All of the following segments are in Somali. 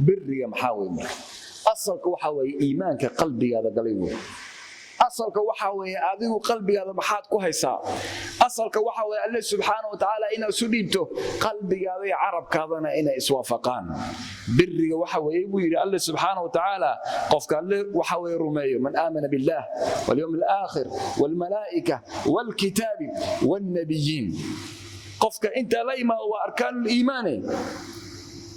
Biriga maxaa weye marka? Asalka waxaa weeye iimaanka qalbigaada galay wey. Asalka waxaa weeye adigu qalbigaada maxaad ku haysaa? Asalka waxaa weeye Alle subxaana wa tacaala inaad isu dhiibto, qalbigaada iyo carabkaadana inay iswaafaqaan. Biriga waxa weeye buu yidhi Alle subxaana wa tacaala, qofka Alle waxa weeye rumeeyo: من آمن بالله واليوم الآخر والملائكة والكتاب والنبيين. Qofka intaa la imaado waa أركان الإيمان.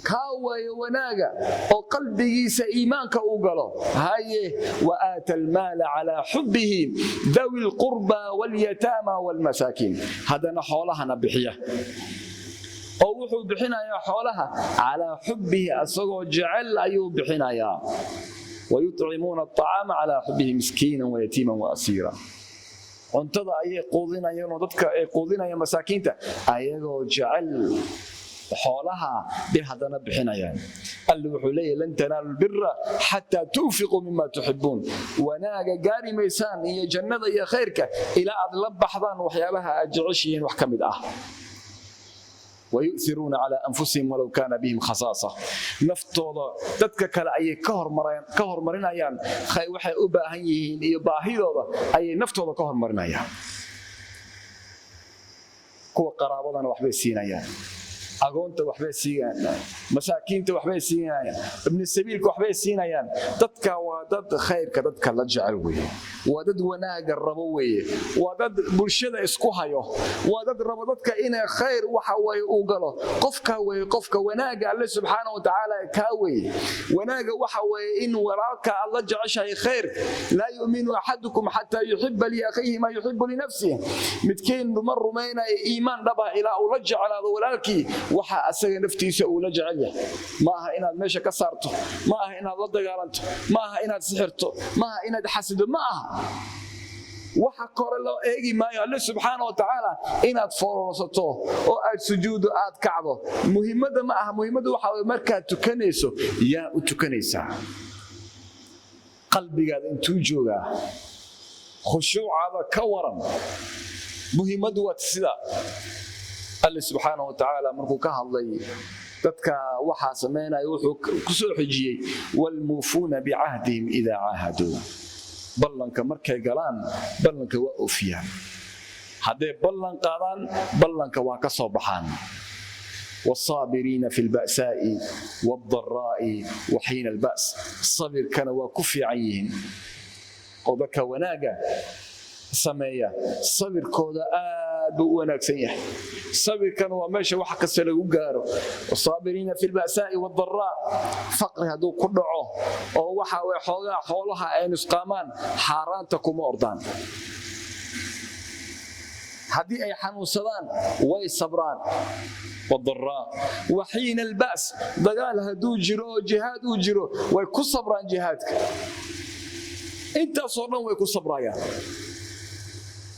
Kaa waayo wanaaga oo qalbigiisa iimaanka uu galo. Haye, وآتى المال على حبه ذوي القربى واليتامى والمساكين. Haddana xoolahana bixiya, oo wuxuu bixinayaa xoolaha على حبه, asagoo jecel ayuu bixinayaa. ويطعمون الطعام على حبه مسكينا ويتيما وأسيرا. Cuntada ayay quudinayaan oo dadka ay quudinayaan, masaakiinta, ayagoo jecel xoolaha bay haddana bixinayaan. Alle wuxuu leeyahy: لن تنالوا البر حتى تنفقوا مما تحبون. Wanaaga gaari maysaan iyo jannada iyo khayrka ilaa aad la baxdaan waxyaabaha aad jeceshihiin wax ka mid ah. ويؤثرون على أنفسهم ولو كان بهم خصاصة. Naftooda dadka kale ayay ka hormarinayaan. Waxay u baahan yihiin iyo baahidooda ayay naftooda ka hormarinayaan. Kuwa qaraabadana waxbay siinayaan, agoonta waxbay siinayaan, masaakiinta waxbay siinayaan, ibni sabiilka waxbay siinayaan. Dadka waa dad khayrka dadka la jecel weeye, waa dad wanaaga rabo weeye, waa dad bulshada isku hayo, waa dad rabo dadka inay khayr waxa waye uu galo. Qofka weeye qofka wanaaga Alle subxaana wa tacaala kaa weeye. Wanaaga waxa weeye in walaalka aad la jeceshahay khayr. لا يؤمن أحدكم حتى يحب لأخيه ما يحب لنفسه. Midkiin ma rumaynayo iimaan dhaba ilaa uu la jeclaado walaalkii waxa asaga naftiisa uu la jecel yahay. Ma aha inaad meesha ka saarto, ma aha inaad la dagaalanto, ma aha inaad sixirto, ma aha inaad xasido, ma aha. Waxa kore loo eegi maayo. Alle subxaana wa tacaala inaad foororsato oo aad sujuuddo, aad kacdo, muhiimadda ma aha. Muhiimaddu waxa weye markaad tukanayso, yaa u tukanaysaa? Qalbigaada intuu joogaa? Khushuucaada ka waran? Muhiimaddu waa sida Alle subxaana wa tacaala markuu ka hadlay dadka waxaa samaynaya, wuxuu ku soo xijiyey: والموفون بعهدهم إذا عاهدوا. Ballanka markay galaan, ballanka waa oofiyaan. Hadday ballan qaadaan, ballanka waa ka soo baxaan. والصابرين في البأساء والضراء وحين البأس. Sabirkana waa ku fiican yihiin, oo dadka wanaaga sameeya sabirkooda aad buu u wanaagsan yahay. Sabirkana waa meesha wax kasta lagu gaaro. والصابرين في البأساء والضراء. Faqri hadduu ku dhaco oo waxa way xoogaa xoolaha ay nusqaamaan, xaaraanta kuma ordaan. Haddii ay xanuunsadaan, way sabraan. والضراء وحين البأس. Dagaal hadduu jiro oo jihaad uu jiro, way ku sabraan jihaadka. Intaasoo dhan way ku sabrayaan.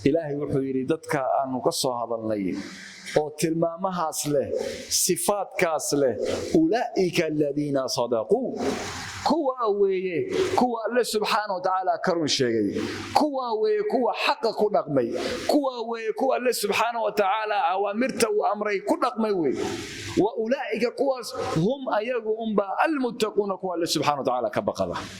Ilaahay wuxuu yidhi dadka aanu ka soo hadalnay oo tilmaamahaas leh, sifaadkaas leh: أولئك الذين صدقوا. Kuwaa weeye kuwa Alle subxaana wa tacaala ka run sheegay. Kuwaa weeye kuwa xaqa ku dhaqmay. Kuwaa weeye kuwa Alle subxaana wa tacaala awaamirta uu amray ku dhaqmay weeye. وأولئك, kuwaas, هم, ayagu unbaa, المتقون, kuwa Alle subxana wa tacaala ka baqada.